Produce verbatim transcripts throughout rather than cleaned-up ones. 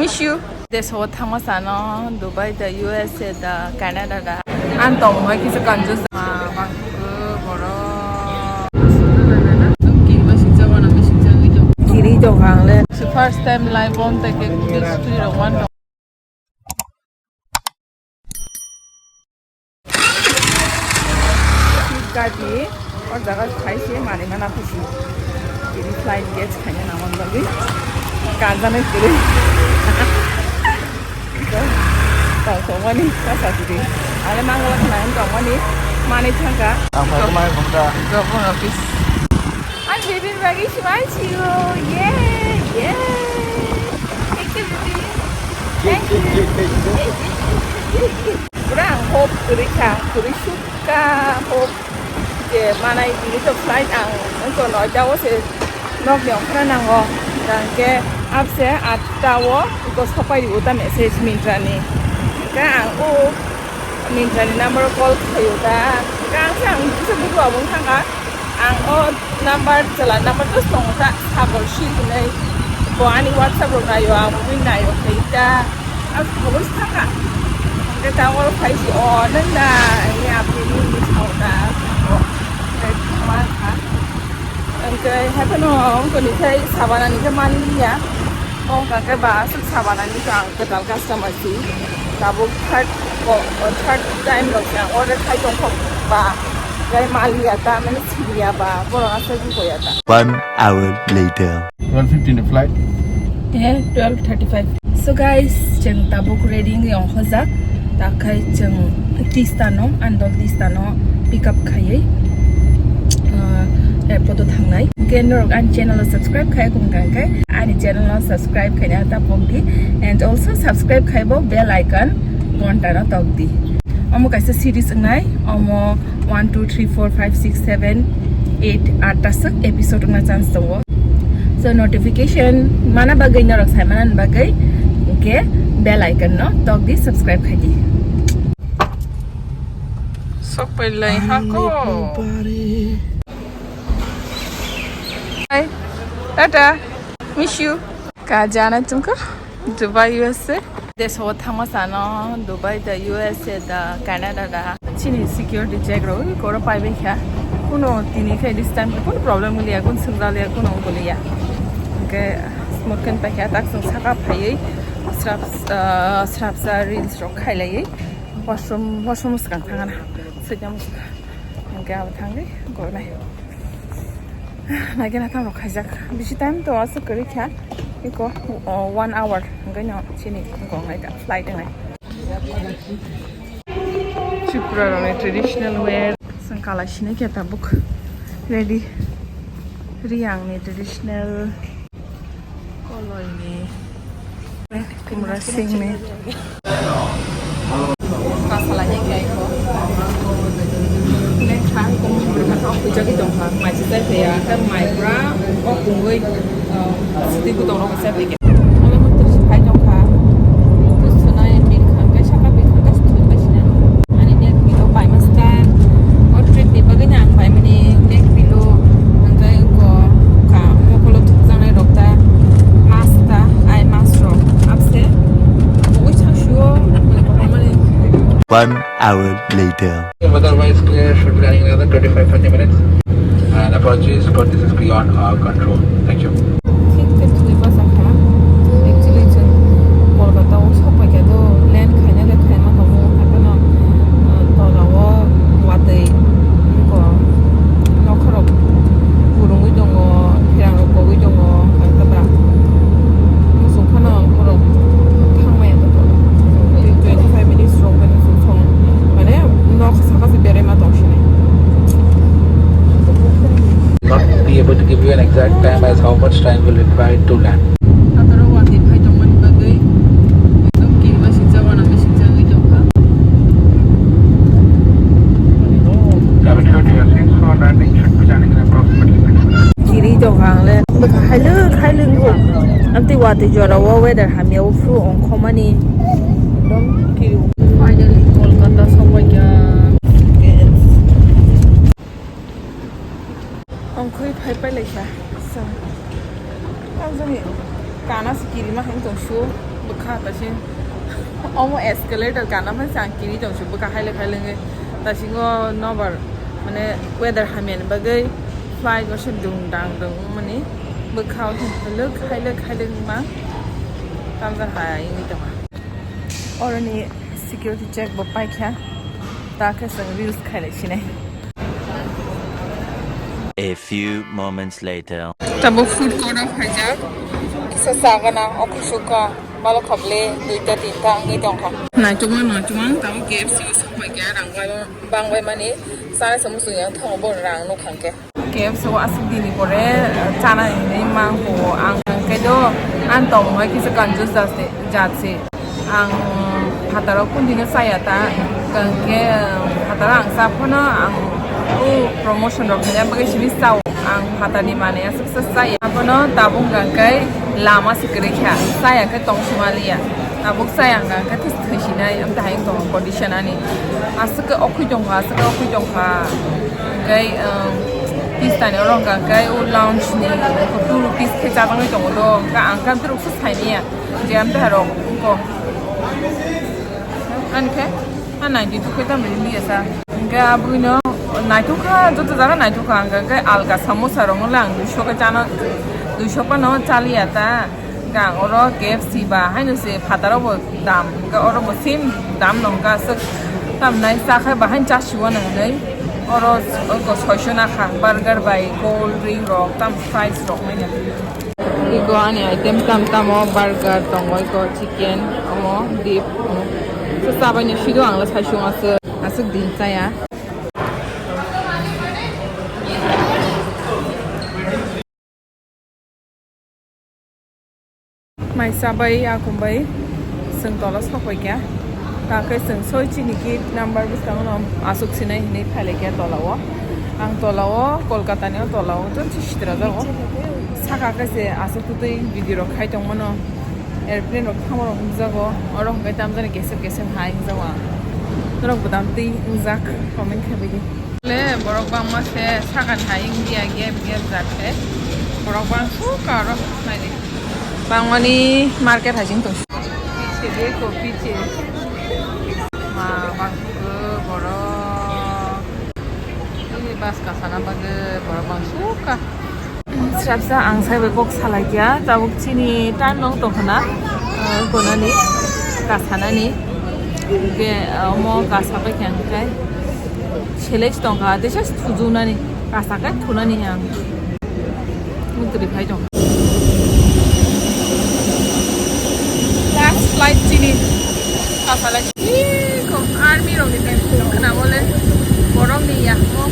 Miss you. Deso thangma sano Dubai da, U S A da, Canada da. Ang tongma kisa kanjus. Ah, bangkuk borok. Kiri jong ang le. First time live on take kiri rok wan. Gati, o jaga khai se manui mana khusi. Tini flight gate khaina nangmani bagwi. Kanjani kwrwi. Tong tongmani basa kwrwi. Ale mango khna tongmani manui thangka. Ang phai mai khumta. Government office. Ang baby bagwi smile siyo. Yay, yay. Thank you, baby. Thank you. Pura ang hope kwrwi kha, kwrwi suk kha hope je manai tini to flight ang wngkha noita o se nokni ongkhorna nango. Hingke abse atta o wngkha sopai rio ta message Myntra ni. Hingke ang o Myntra ni number o call khaio ta. Hingke ang se ang kisa buku abong thangkha. Ang o number, chwla number just tongo ta, Sagar Shi hinwi. Bo ani WhatsApp rok naio, ang bini naio khe ta. Ang khobor sakha. Hwnkhe ta oro phai si, o, nwng da, ini aboni ni sao ta. O, hwnkhe ma kha. Hwnkhe hapheno wngkoni khai sabana ni khe manliya. Wngkha khe ba aswk sabana ni khe ang kwtal customer si. Tabuk third, o, third time rok se ang order khai tongkha ba. Gai maliya ta, mane siliya ba, borok aswk wngkha ya ta. One hour later. Twelve fifteen ni flight. Eh, twelve thirty-five. So guys, chwng tabuk ready wngwi ongkhojak. Takhai chwng Tista no, Andol Tista no pick up khaiwi, ah, airport o thangnai. Hwnkhe norok ani channel o subscribe khai kung kha khe, ani channel o subscribe khaina ta pok di. And also subscribe khai bo bell icon gonta no tok di. Omo kaisa series wngnai, omo one, two, three, four, five, six, seven, eight, atta swk episode wngna chance tongo. So notification mana bagwi norok sai manani bagwi hwnkhe bell icon no tok di, subscribe khai di. Sok pai lai ha ko. Bye. Tata. Miss you. Ka jana tumko? Dubai, U S A. Deso thangma sano Dubai da, U S A da, Canada da. Chini security check rok koro pai bai kha. Kuno tini khai this time kuno problem liya, kun sungja liya, kuno ongkoliya. Hwnkhe smart khen pai kha, tak sung saka phaiwi srap, ah, srapsa reels rok khailaiwi. Washroom, washroom swkang thangana. Swijam swkang. Hwnkhe abo thangwi gornai. Naikhe nathang rok khaijak. Bisi time to aswk kwrwi kha. Iko, o, one hour. Hwnkhe no chini gongnai da, flight wngnai. Tripura rokni traditional wear. Swng kalai sinai khe tabuk. Ready. Riyangni traditional. Koloini. Kumra singni. Kasalai ni kai ko. Nek thang kum ka sok pujagi tong kha. Mai si sai ya. Kan mai pra o kungoi. Siti ku tong rok sai ke. Ala mutu si phai tong kha. Tu sunai bil kha kai saka bil kha kai sutut bai sina. Ani nek bilo pai mas ka. O trip ni bagwi na ang pai mani nek bilo. Ang kai ko ka mokolo thuk janai rok ta. Mas ta ai mas rok. Apse. Bui chang shuo. Mane ko mane. One hour later. Otherwise clear, should be running another twenty-five thirty minutes. And apologies, but this is beyond our control. Thank you. Thik khe thwiba sakha. Actually, chwng Kolkata o sok pai kha do, land khaina khe khaima tongo. Haphano, ah, tola o watwi wngkha. Nokha rok kwrwngwi tongo, phirang rok kogwi tongo, hwnkhe ba muchung phano borok thangmaya tongthok. Twenty five minutes rok bai muchung thang, mane nok saka se berema tong sini. Not be able to give you an exact time as how much time will require to land. Hataro watwi phai tongmani bagwi ekdom kirima sijak, wana sijagwi tongkha. Cabin crew to your seats for landing should be landing in approximately six minutes. Kiri jok ang le. Bwkha hailwk hailwk wng. Amtwi watwi jora o weather hamya o phuru ongkhomani. Ekdom kiri. Finally Kolkata sokpaikha. Ongkhorwi phai pai lai kha. So, ang jani kana se kirima hai tong su. Bwkha ta se omo escalator kana man se ang kiri tong se bwkha haile khaile wngwi ta singo nobar mane weather hamya ni bagwi flight o se dung dang dung wngmani bwkha o se haile khaile wngma tamjak hai wngwi tongma. Oroni security check bo paikha, ta khe chwng reels khailai sinai. A few moments later. Tabuk food court o phaijak, kisa chagana, okhusuka, balok khaple, duita tinta wngwi tongkha. Naitukma naitukma, tabuk K F C o sokphaikha, rang bai bangbai mani, sana se muchung yang thango bo rang nukhang khe. K F C o aswk dini pore, eh, chana hinwi mangkho ang, hwnkhe do ang tongmung hai kisa confuse jat se, jat se. Ang phataro kundino chaya ta, hwnkhe, eh, phataro ang cha phano ang o promotion rok hwnwi bagwi simi chao. Ang phatarni manwi aswk sa chaya. Abono tabuk hwnkhe lama se kwrwi kha, chaya khe tong sima liya. Tabuk chaya hwnkhe thwi sinai, amtwi hai wng tongo condition ani. Aswk khe okhwi tongkha, aswk khe okhwi tongkha. Hwnkhe, um, tistani oro hwnkha khe o lounge ni two rupees khe chajaknai tongo do. Hwnkhe ang khe amtwi rok se saimanya. Je amtwi hai rok wngkho. Ani khe, a ninety two khe tamo liya sa. Hwnkhe aboni no naithok kha, joto jaga naithok kha. Hwnkhe alga samosa rok no le ang duiso khe chana, duiso phano chaliya ta. Gang oro K F C ba haino se phataro bo dam, hwnkhe oro bo same dam no hwnkha aswk tamnai cha khai ba haino cha siwo nang hinwi oro oko soiso nakha burger bai cold drink rok tam fries rok nai. Iko ani item tam tamo burger tongo iko chicken omo beef omo. So chabaini sido ang le saisung aswk aswk din chaya. Mai chabai akumbai chwng tola sokbai kha. Takhe chwng soi chini gate number bwskango no aswk sinai hinwi phailai kha tola o. Ang tola o Kolkata ni o tola o tongsi sitra jago. Saka khe se aswk twtwi video rok khai tongmano. Airplane rok thangma rok wngjago. Oro hwnkhe tamjani kesep kesep hai wngjago ang. Norok bo dam twi wngjak comment khai bai di. Le borok bangma se sagan hai wngya gap gap jat khe borok bang suk aro naidi bangmani market hai jeng tong. Piche de ko piche ma bang suk borok ini bas kasana bagwi borok bang suk ka. Srapsa ang saibai kok salai kya, tabuk chini time nong tongkhana, eh, gonani, kasanani. Hingke, eh, omo kasa pai kha hingke selai tongkha, teisa thujunani, kasa khe thunani ang. Mutri phai tong. Last flight chini, kasalai. Iko army rok ni tent khum khna bole borok ni ya mo.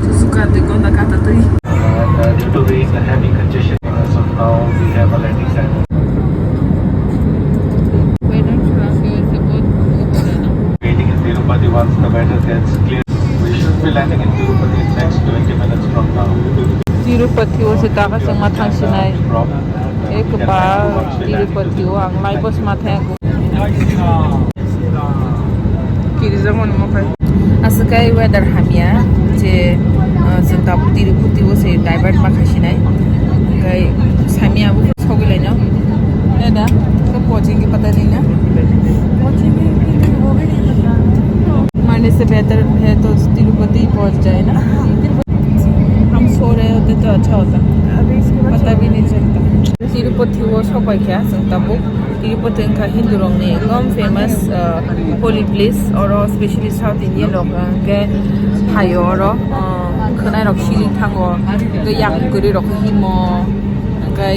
Suzuka twi konda kata twi. Uh, due to rain, heavy congestion as of now, we have a landing time. Waiting in Tirupati. Once the weather gets clear, we should be landing in Tirupati in next twenty minutes from now. Tirupati o se taka se ma thang sinai. Ek bar Tirupati o ang lai bos ma thang. Kiri jamon mo kai. Aswk kai weather hamya je, ah, chwng tabuk Tirupati o se divert ma khai sinai. Kai samya bo sogwi lai no. Dada, to pochingi pata nahi na. Pochingi, pochingi, wo bhi nahi pata. Mane se behtar hai to Tirupati pahunch jaye na. Hum so rahe hote to accha hota. Pata bhi nahi chalta. Tirupati o sokpai kha chwng tabuk. Tirupati wngkha Hindu rokni ekdom famous, ah, holy place. Oro specially South Indian rok hwnkhe phaio oro, ah, khwnai rok siring thango. Hwnkhe yakung kwrwi rok himo. Hwnkhe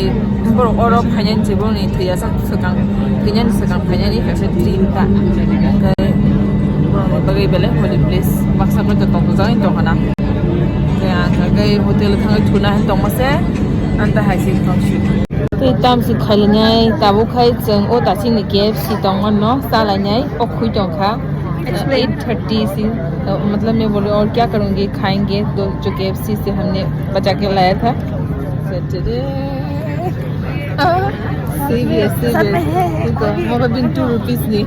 borok oro phainani se borokni thwiyasak swkang, thwinani swkang phainani kaisa dream ta. Hwnkhe borokni bagwi belai holy place. Baksa bai to tongthokjagwi tongkha na. Hwnkhe ang hwnkhe hotel thangwi thuna hin tongma se, ang ta hai se tongsi. Tei tamsi khailainai tabuk khai chwng o tachini K F C tongmano chalainai o khui tongkha. Explain. Eight thirty si, uh, matlab main bol raha hoon aur kya karungi, khayenge to jo K F C se humne bacha ke laya tha. Saturday. Serious, serious. Iko, mokha bin two rupees ni.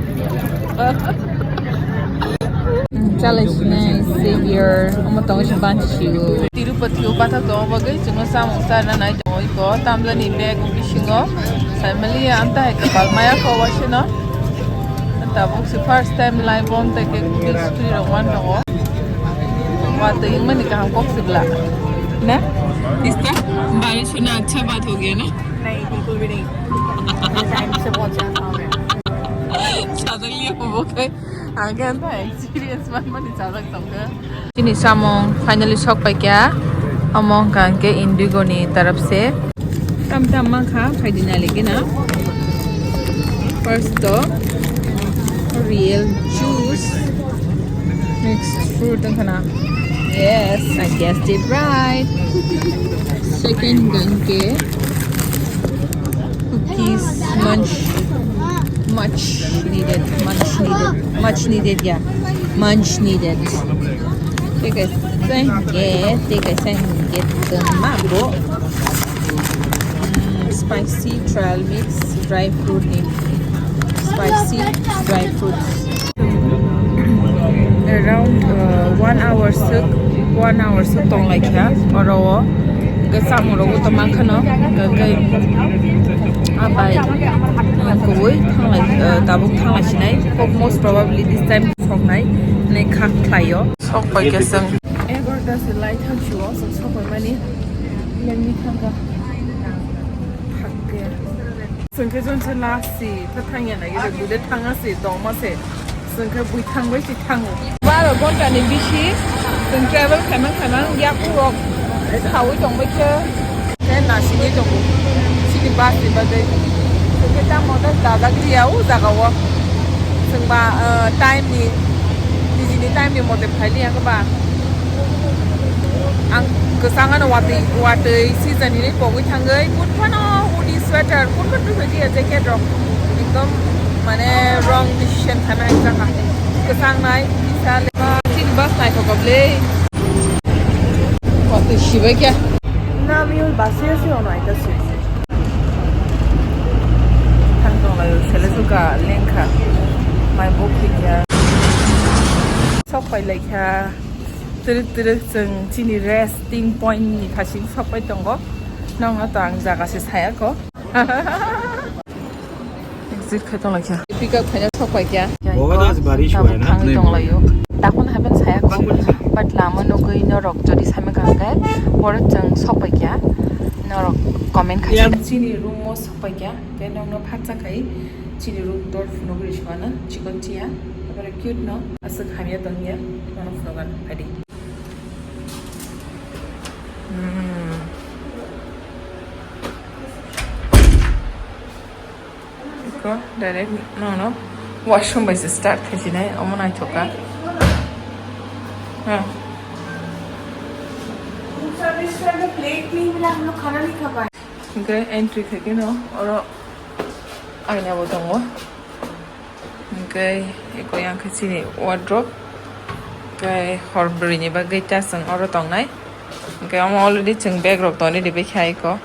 Challenge nai savior, omo tongo si banchi siyo. Tirupati o pathak tongo bagwi chwngno samung charna nai tongo iko, tamjani bag bisingo family amta hai kwpal maya kho wasino. Tabuk si first time life on tei ke kudui sukri rok wan tongo. Watwi wngmani kaham kok sibla. Na? Ista? Barish hona acha baat ho gaya na? नहीं, बिल्कुल भी नहीं। टाइम से पहुंचा था मैं। Sadaliya bo kai. Ang khe anto experience manmani chajak tongkha. Chini samung finally sok paikha. Omo wngkha hwnkhe Indigo ni taraf se. Tam tam mankha phaidi nailikhe na. First to real juice, mixed fruit wngkha na. Yes, I guessed it right. Second hwnkhe cookies, munch, much needed, much needed, much needed, yeah, much needed. Tei kaisa hwnkhe, tei kaisa hwnkhe twma bo. Mm, spicy trail mix, dry fruit ni, spicy dry fruits. Around, uh, one hour swk, one hour swk tonglaikha oro o. Hwnkhe chamung rok bo tongma kheno, hwnkhe abai, uh, kubui thanglai, uh, tabuk thanglai sinai, most probably this time soknai hinwi kha khlaio. Sok paikha chwng. Egarota se lai thang sio, sok sok pai mani. Lengni thangkha. Thangkhe. Chwng khe jon se last si, ta thangya na gida gude thanga si, tongma se. Chwng khe bui thangbai si thango. Baro ghonta ni bisi chwng travel khaimang khaimang yaku rok saui tongbai khe. Khe nasigwi tongo. Chini bus ni bagwi. Chwng khe tamo ta dajak liya o jaga o. Chwng ba, ah, time ni, nijini time ni mote phai liya khe ba. Ang kwchang ano watwi, watwi season hinwi pogwi thangwi, kun phano hoodie, sweater, kun phano twi phai liya jacket rok. Ekdom mane wrong decision khaimani ang jaka. Kwchang nai, kisa le. Chini bus naithok kha bwle. Watwi sibai khe. Na miyul bus ya si ono aita si. Thang tong laio, sele suka lengkha. Mai bo khikya. Sok pai laikha. Twrwk twrwk chwng chini resting point ni thasing sok pai tongo. Nokno to ang jaga se saya kho. Exit khai tong laikha. Pick up khaina sok pai kya. Boga das barish Tabuk huwa na. Thangwi tong laio. Dakon haben saya kho. But lama nugwi norok jodi sami kang khe, borok chwng sok pai kya. Norok comment khai. Chini room o sok pai kya. Tei nokno phatsa khai chini room door phunugwi rwsukha na chikon chiya. Tabore cute no aswk hamya tongya nono phunukgano phaidi. Hmm. Iko direct nono washroom bai se start khai sinai omo naithok kha. Ha. दूसरा रेस्टोरेंट में प्लेट नहीं मिला, हम लोग खाना नहीं खा पाए। Hwnkhe entry khaikhe no oro aina bo tongo. Hwnkhe eko yang khe chini wardrobe. Hwnkhe hor bwrwi ni bagwi ta chwng oro tongnai. Hwnkhe omo already chwng bag rok tonwi rwbaikha eko.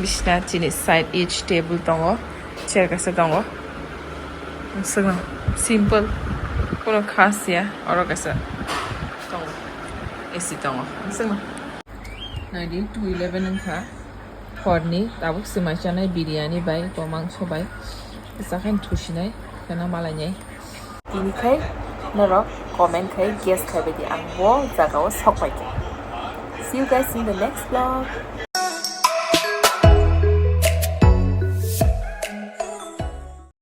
Bisna chini side each table tongo. Chair kaisa tongo. Simple. Kono khas ya. Oro kaisa tongo. A C tongo. Naidi, two eleven wngkha. Horni tabuk swmai chanai biryani bai, bo mangso bai. Bwsakhe thusinai, kheno malainai. Tini khai norok comment khai guess khai baidi ang bo jagao sok paikha. See you guys in the next vlog.